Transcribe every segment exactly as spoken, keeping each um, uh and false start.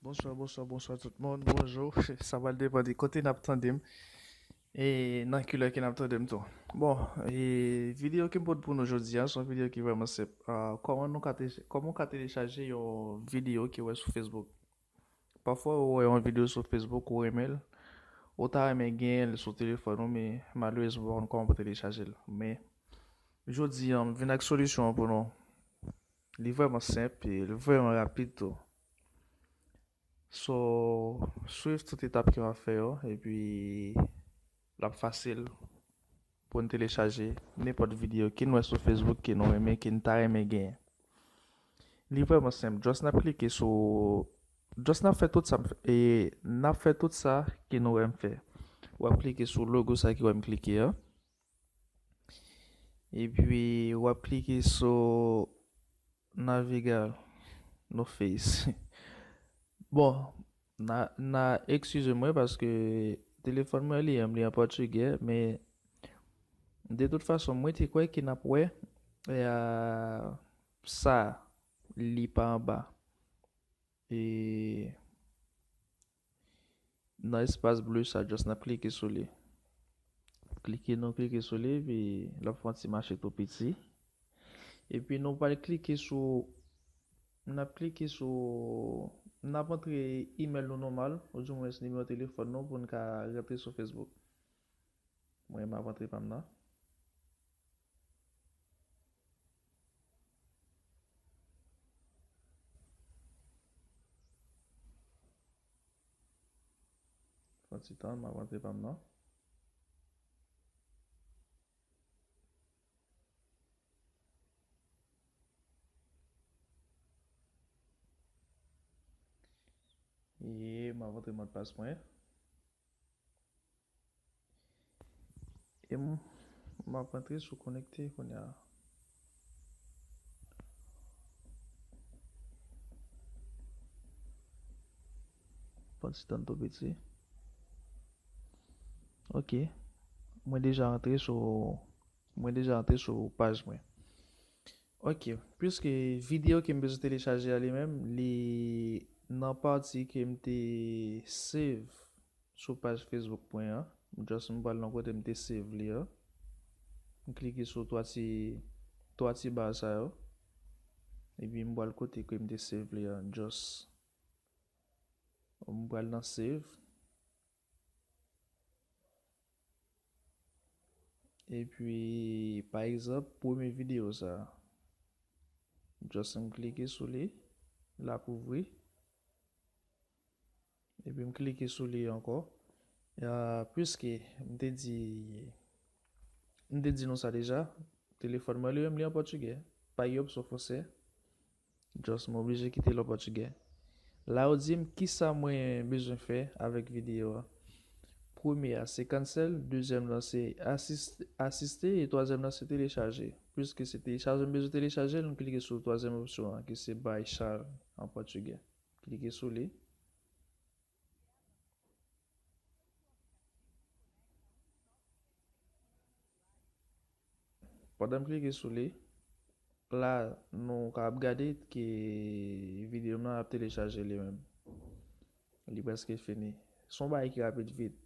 Bonswa, bonswa, bonswa tout moun. Bonjou. Sa pral depann de kote n ap tande m. E nan ki lè ke n ap tande m tou. Bon, e videyo ke m pote pou nou jodi a, se yon videyo ki vrèman senp. Ah, kòman nou ka te-, kòman w ka telechaje yon videyo ke w wè sou Facebook? Pafwa, ou wè yon videyo sou Facebook, ou renmen l, ou ta renmen genyen l sou telefòn ou, men malerezman, ou pa konn kòman pou telechaje l. Men, jodi a, m vin ak solisyon an pou nou. Li vrèman senp e li vrèman rapid tou. So, swiv tout etap ke m ap fè yo, epi l ap fasil pou n telechaje nenpòt videyo ke n wè sou Facebook, ke nou renmen, ke n ta renmen genyen. Li vrèman senp. Just n ap klike sou, just n ap fè tout sa m fè, e n ap fè tout sa ke nou wè m fè. W ap klike sou logo sa ki wè m klike an. Epi, w ap klike sou Naviga No Face. Bon, na, na eskize mwen paske telefòn mwen li menm li an pòtigè, men de tout fason, mwen te kwè ke n ap wè, e, sa, li pa anba. E nan espas ble sa, just n ap klike sou li. Klike, nou klike sou li, epi l ap fè yon ti mache tou piti. Epi nou pral klike sou, n ap klike sou, n ap antre imèl nou nòmal, oudimwens nimewo telefòn nou pou n ka rantre sou Facebook. Mwen, m ap antre pa m nan. Fè yon ti tan, m ap rantre pa m nan. E m ap antre modpas mwen. E m, m ap antre sou konekte kounye a. Fè yon ti tann tou piti. Ok. Mwen deja antre sou, mwen deja antre sou paj mwen. Ok. Piske videyo ke m bezwen telechaje a li menm, li nan pati ke m te save sou paj Facebook mwen an. Just m pral nan kote m te save li an. M klike sou twa ti, twa ti ba sa yo. Epi m pral kote ke m te save li an. Just m pral nan save. Epi, pa egzanp, premye videyo sa. Just m klike sou li, l ap ouvri. Epi m klike sou li ankò. Ah, piske m te di, m te di nou sa deja, telefòn mwen li menm li an pòtigè. Pa gen opsyon fransè. Just m oblije kite l an pòtigè. La yo di m kisa mwen bezwen fè avèk videyo a. Premye a se cancel, dezyèm nan se asiste, asiste, e twazyèm nan se telechaje. Piske se telechaje m bezwen telechaje l, m klike sou twazyèm opsyon an, ki se baixar an pòtigè. Klike sou li. Pandan m klike sou li, la, nou ka ap gade ke videyo m nan ap telechaje li menm. Li prèske fini. Se yon bagay ki rapid vit.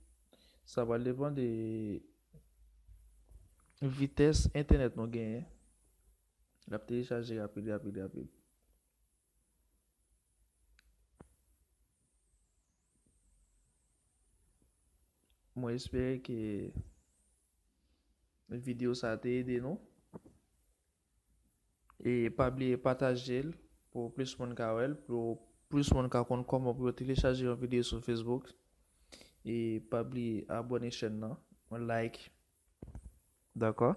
Sa pral depann de vitès entènèt nou genyen. L ap telechaje rapid, rapid, rapid. Mwen espere ke videyo sa a te ede nou. E pa bliye pataje l pou plis moun ka wè l, pou plis moun ka konn kòman pou yo telechaje yon videyo sou Facebook. E pa bliye abòne chèn nan, like. Dakò?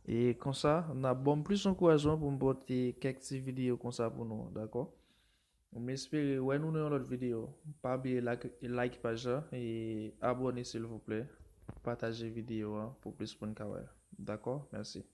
E konsa, n ap ban m plis ankourajman pou m pote kèk ti videyo konsa pou nou, dakò? M espere wè nou nan yon lòt videyo. Pa bliye like, like paj la e abòne silvouplè. Pataje videyo an pou plis moun ka wè. Dakò? Mèsi.